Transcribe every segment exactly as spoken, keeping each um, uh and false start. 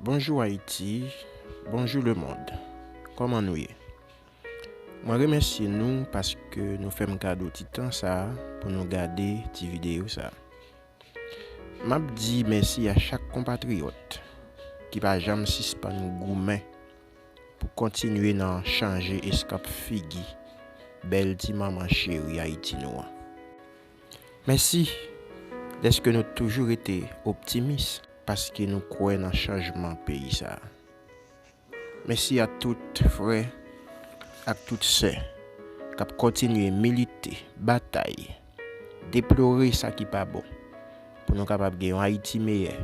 Bonjou Ayiti, bonjou lemonn. Kòman nou ye? Mwen remèsye nou paske nou fè m kado ti tan sa a pou nou gade ti videyo sa a. M ap di mèsi a chak konpatriyòt ki pa janm sispann goumen pou kontinye nan chanje eskanp figi bèl ti manman cheri Ayiti nou an. Mèsi dèske nou toujou rete optimis paske nou kwè nan chanjman peyi sa a. Mèsi a tout frè ak tout sè k ap kontinye milite, batay, deplore sa ki pa bon, pou nou kapab gen yon Ayiti meyè,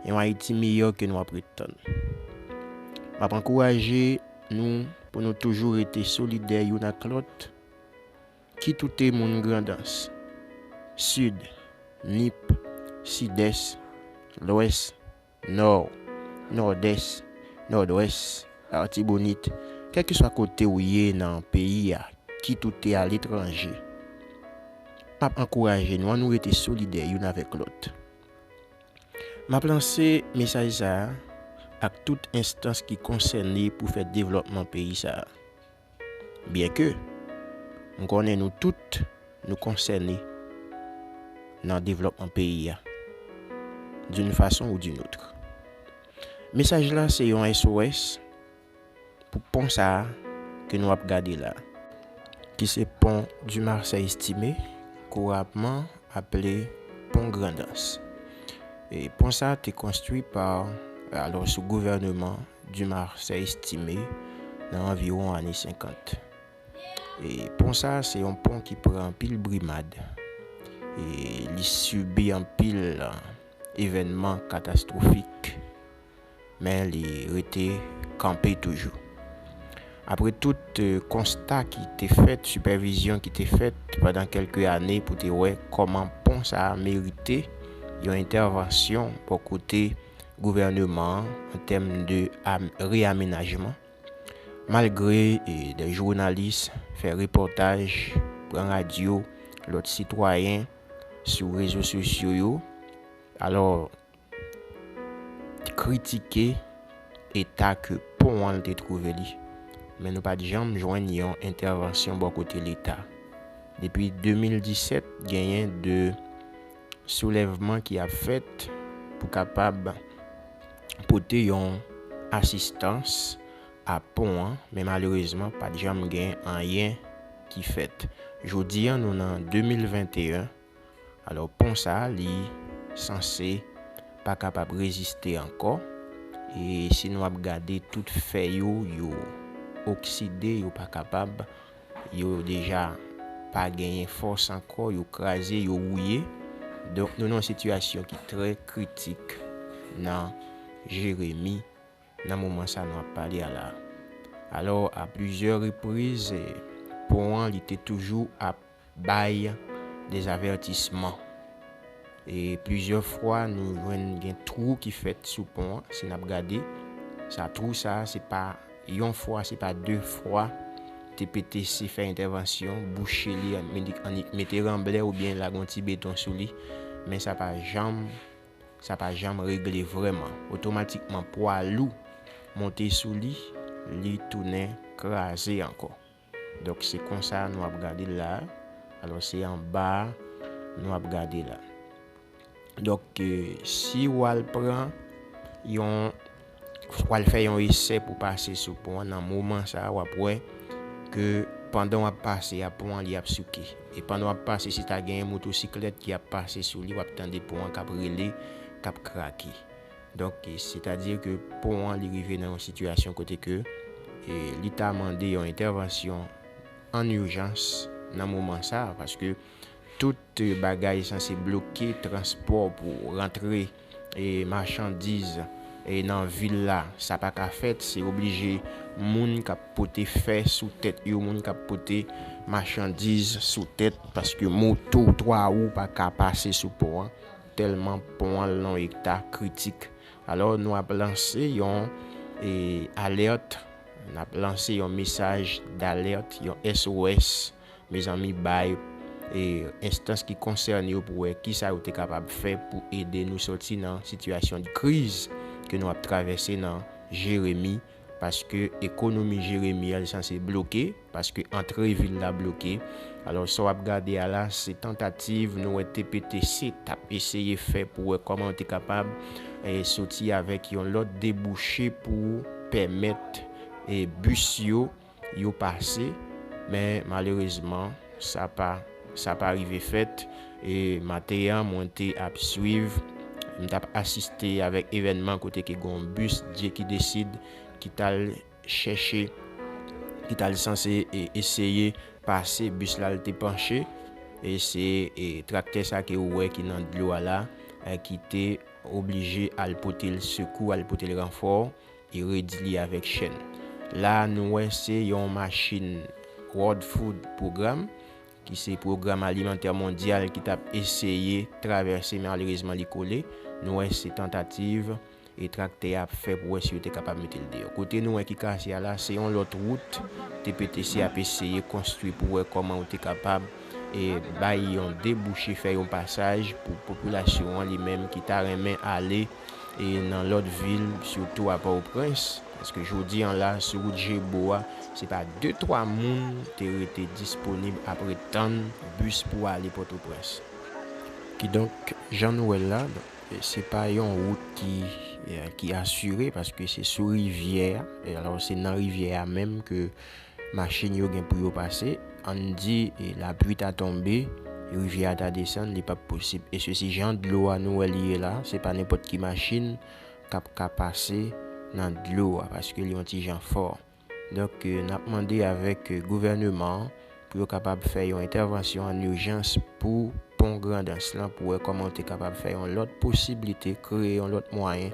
yon Ayiti miyò ke nou ap ret tann. M ap ankouraje nou pou nou toujou rete solidè youn ak lòt, kit ou te moun Grandans, Sid, Nip, Sidès, Lwès, Nò, Nòdès, Nòdwès, Latibonit, kèlkeswa kote w ye nan peyi a, kit ou te aletranje, m ap ankouraje nou ann nou rete solidè youn avèk lòt. M ap lanse mesaj sa a ak tout enstans ki konsène pou fè devlòpman peyi sa a. Byenke m konnen nou tout nou konsène nan devlòpman peyi a, d'une façon ou d'une autre. Mesaj la se yon S O S pou pon sa a ke nou ap gade la, ki se pon Dumarsais Estimé, kourabman aple pon Grandans. E pon sa a te konstwi pa, alò, sou gouvèneman Dumarsais Estimé nan anviwon ane senkant. E pon sa a se yon pon ki pran anpil brimad. E li sibi anpil evènman katastwofik, men li rete kanpe toujou. Apre tout, eh, konsta ki te fèt, sipèvizyon ki te fèt pandan kèlke ane pou te wè kòman pon sa a merite yon entèvansyon bò kote gouvèneman an an tèm de am-, reyamenajman, malgre, eh, de jounalis fè repòtaj, pran radyo, lòt sitwayen sou rezo sosyo yo, alò, kritike eta ke pon an te twouve li. Men nou pa t janm jwenn yon entèvansyon bò kote Leta. Depi de mil disèt, genyen de soulèvman ki ap fèt pou kapab pote yon asistans a pon an, men malerezman, pa t janm gen anyen ki fèt. Jodi a, nou nan de mil venteyen, alò, pon sa a, li sanse pa kapab reziste ankò. E si nou ap gade tout fè yo, yo okside, yo pa kapab, yo deja pa genyen fòs ankò, yo kraze, yo wouye. Donk, nou nan yon sitiyasyon ki trè kritik nan Jeremi, nan moman sa nou ap pale a la. Alò, a plizyè repriz, eh, pon an, li te toujou ap bay dèzavètisman. E plizyè fwa, nou jwenn gen twou ki fèt sou pon an, si n ap gade. Sa, twou sa, se pa yon fwa, se pa de fwa, T P T C fè entèvansyon, bouche li, an, an, mete ranblè oubyen lage yon ti beton sou li. Men sa pa janm, sa pa janm regle vrèman. Otomatikman, pwa lou monte sou li, li tounen kraze ankò. Donk, se konsa nou ap gade l la. Alò, se anba a nou ap gade la. Donk, eh, si w al pran yon, w al fè yon esè pou pase sou pon an, nan moman sa a, w ap wè ke pandan w ap pase a, pon an, li ap souke. E pandan w ap pase, si ta gen yon motosiklèt ki ap pase sou li, w ap tande pon an k ap rele, k ap krake. Donk, e, sètadi ke pon an, li rive nan yon sitiyasyon kote ke, e, li ta mande yon entèvansyon an ijans nan moman sa a, paske tout, e, bagay sanse bloke, transpò pou rantre, e, machandiz, e, nan vil la, sa pa ka fèt, se oblije moun k ap pote fè sou tèt yo, moun k ap pote machandiz sou tèt, paske moto twa wou pa ka pase sou pon an, tèlman pon an nan yon eta kritik. Alò, nou ap lanse yon, e, alèt, n ap lanse yon mesaj dalèt, yon S O S, mezanmi, bay, e, enstans ki konsène yo pou wè kisa yo te kapab fè pou ede nou sòti nan sitiyasyon de kriz ke nou ap travèse nan Jeremi, paske ekonomi Jeremi a li sanse bloke, paske antre vil la bloke. Alò, sa w ap gade a la, se tantativ nou wè T P T C t ap eseye fè pou wè kòman yo te kapab, eh, soti avèk yon lòt debouche pou pèmèt, eh, bis yo, yo pase. Men malerezman, sa pa, sa pa rive fèt. E maten an, mwen te ap swiv, m t ap asiste avèk evènman kote ke gon bis Dye ki desid ki t al chèche, ki t al sanse, e, eseye pase bis la, l te panche. E se, e, traktè sa ke ou wè ki nan dlo a la, e, ki te oblije al pote l sekou, al pote l ranfò, e redi li avèk chèn. La, nou wè se yon machin World Food Program, ki se pwogram alimantè mondyal ki t ap eseye travèse, men malerezman li kole. Nou wè se tantativ e traktè a ap fè pou wè si yo te kapab mete l deyò. Kote nou wè ki kase a la, se yon lòt wout T P T C ap eseye konstwi pou wè kòman yo te kapab, e, bay yon debouche, fè yon pasaj pou popilasyon an li menm ki ta renmen ale, e, nan lòt vil, sitou a Pòtoprens. Paske jodi an la, sou wout Jebo a, se pa de twa moun te rete disponib ap ret tann bis pou ale Pòtoprens. Kidonk, jan nou wè l la, se pa yon wout ki, eh, ki asire, paske se sou rivyè a. E alò, se nan rivyè a menm ke machin yo gen pou yo pase. Ann di, eh, lapli ta tonbe, rivyè a ta desann, li p ap posib. E sesi, jan dlo a nou wè li ye la, se pa nenpòt ki machin k ap ka pase nan dlo a, paske li yon ti jan fò. Donk, eh, n ap mande avèk, eh, gouvèneman an pou yo kapab fè yon entèvansyon an ijans pou pon Grandans lan, pou wè kòman yo te kapab fè yon lòt posiblite, kreye yon lòt mwayen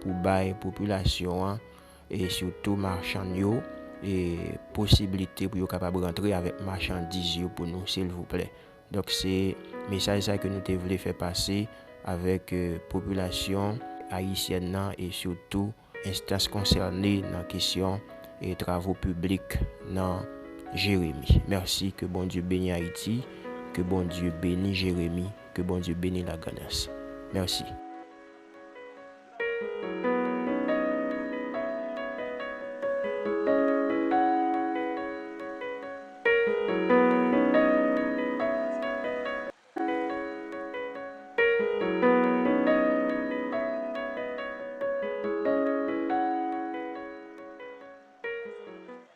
pou bay popilasyon an, e sitou machann yo, e posiblite pou yo kapab rantre avèk machandiz yo pou nou, silvouplè. Donk, se mesaj sa ke nou te vle fè pase avèk, eh, popilasyon ayisyèn nan e sitou enstans konsène nan kesyon, eh, travo piblik nan Jeremi. Mèsi, ke Bondye beni Ayiti, ke Bondye beni Jeremi, ke Bondye beni Lagrandans. Mèsi.